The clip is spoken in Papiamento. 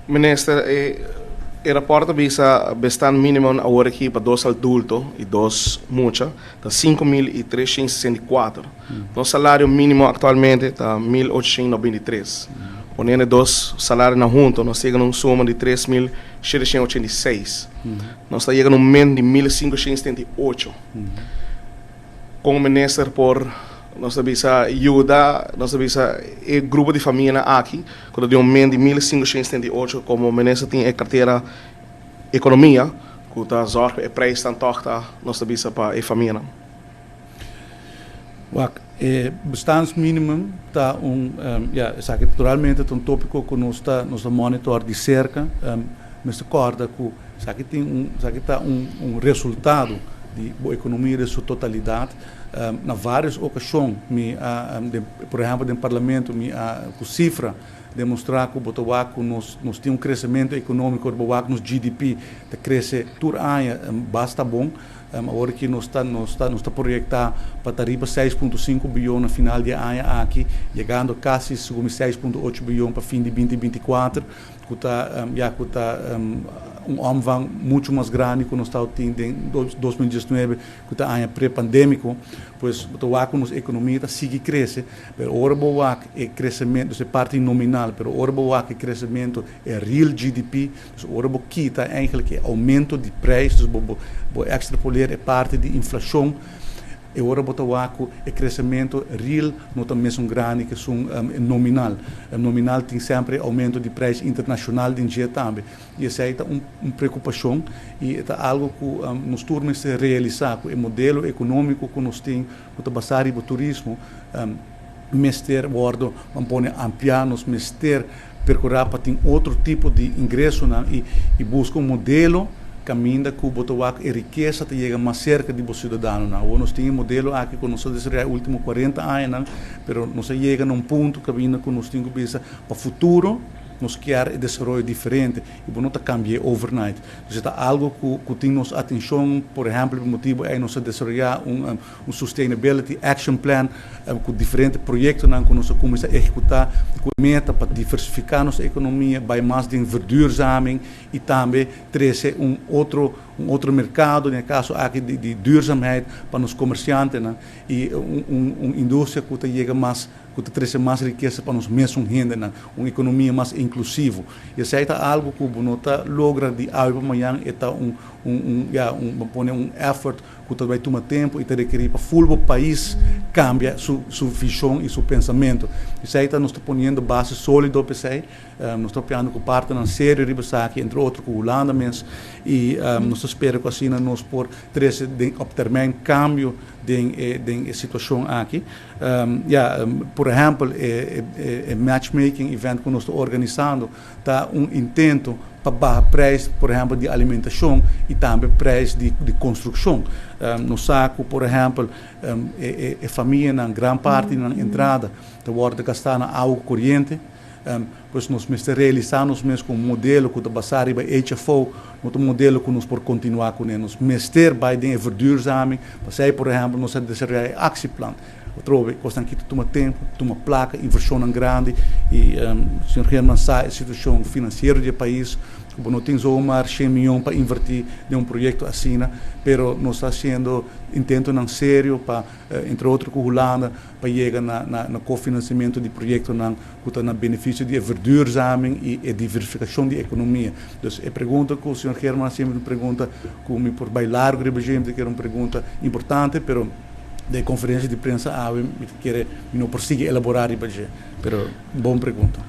Minister, e rapport ta bisa bestaansminimum awor aki pa dos adulto y dos mucha ta 5364. Nos salario minimo actualmente ta 1893. Poniendo dos salario hunto, nos yega na un suma di 3786. Nos ta yega na un min di 1578. Como minister por nos bisa yuda, nos bisa e grupo di famia aki, cu tin un min di 1578, como minister tin e cartera economia, cu ta zorg e prijs dan toch ta nos bisa pa e famia. Wak, bestaansminimum ta un, ja, esaki naturalmente un topico cu nos ta monitor di cerca, mas corda cu esaki tin un, esaki ta un resultado di economia den su totalidad. Na varios ocasion, mi, por ehempel, den parlamento, mi a cu cifra demostra cu bo ta wak cu nos tin un crecemento economico, bo wak nos GDP ta crece tur aña basta bon. Awor cu nos ta proyecta pa riba 6.5 biyon na final di aña aki, yegando casi 6.8 biyon pa fin di 2024, cu ta, ja, cu ta un omvang mucho mas grandi cu nos tabatin den 2019, cu ta aña pre-pandemico. Pues bo ta wak nos economia ta sigui crece, pero ora bo wak e crecemento, e parti nominal, pero ora bo wak e crecemento e real GDP, dus ora bo kita eigenlijk e aumento di prijs, dus bo extrapoleer e parti di inflacion, e ora bo ta wak e crecemento real no ta mesun grandi cu un nominal. E nominal tin semper aumento di prijs internacional den dje tambe. Y esey ta un preocupacion y ta algo cu nos tur mester realisa, cu e modelo economico cu nos tin, cu ta basa riba turismo, mester wordo, ban pone, amplia. Nos mester percura pa tin otro tipo di ingreso y busca un modelo caminda cu bo ta wak e rikesa ta yega mas cerca di ciudadano. Nos tin un modelo aki cu nos a desaroya ultimo 40 aña, pero nos a yega na un punto caminda cu nos tin cu pensa pa futuro. Nos kier desaroyo diferente y bo no ta cambia overnight. Anto, ta algo cu tin nos atencion. Por ehempel, e motibo ey nos a desaroya un Sustainability Action Plan cu diferente proyecto cu nos a cuminsa ehecuta cu meta pa diversifica nos economia, bay mas den verduurzaming y tambe trece un otro mercado, den caso aki di duurzaamheid, pa nos comerciante y un industria cu yega mas, cu trece mas rikesa pa nos mes hende, un economia mas inclusivo. Y esey ta algo cu no ta logra di awe pa mañan, ta un, ja, un pone un effort cu ta bay tuma tempo y ta rekeri pa full pais cambia su vision y su pensamento. Esey ta, nos ta poniendo base solido pa esey. Nos ta papiando cu partnernan serio riba esaki, entre otro cu Hulanda mes, y nos ta spera cu asina nos por trece op termijn cambio den e situacion aki. Ja, por ehempel, e matchmaking event cu nos ta organisando ta un intento pa baha prijs, por ehempel, di alimentacion y tambe prijs di construccion. Nos sa cu, por ehempel, e famia, gran parti di entrada, ta wordo gasta na awa, coriente. Pues nos mester realisa nos mes cu un modelo cu ta basa riba HFO no ta un modelo cu nos por continua cu ne. Nos mester bay den verduurzaming. Pasobra, por ehempel, nos a desaroya actieplan. Otro cos cu ta tuma tempo, tuma placa, inversion grandi y señor Herman sabe e situacion financiero di e pais, cu no tin zomaar 100 miyon pa inverti den un proyecto asina, pero nos ta haciendo intento serio pa, entre otro cu Hulanda, pa yega na cofinanciamento di proyecto cu ta na beneficio di verduurzaming y diversificacion di economia. Anto, e pregunta cu señor Herman semper pregunta, cu mi por bay largo, cu ta un pregunta importante, pero den conferencia di prensa awe mi kier no por sigui elabora, pero bon pregunta.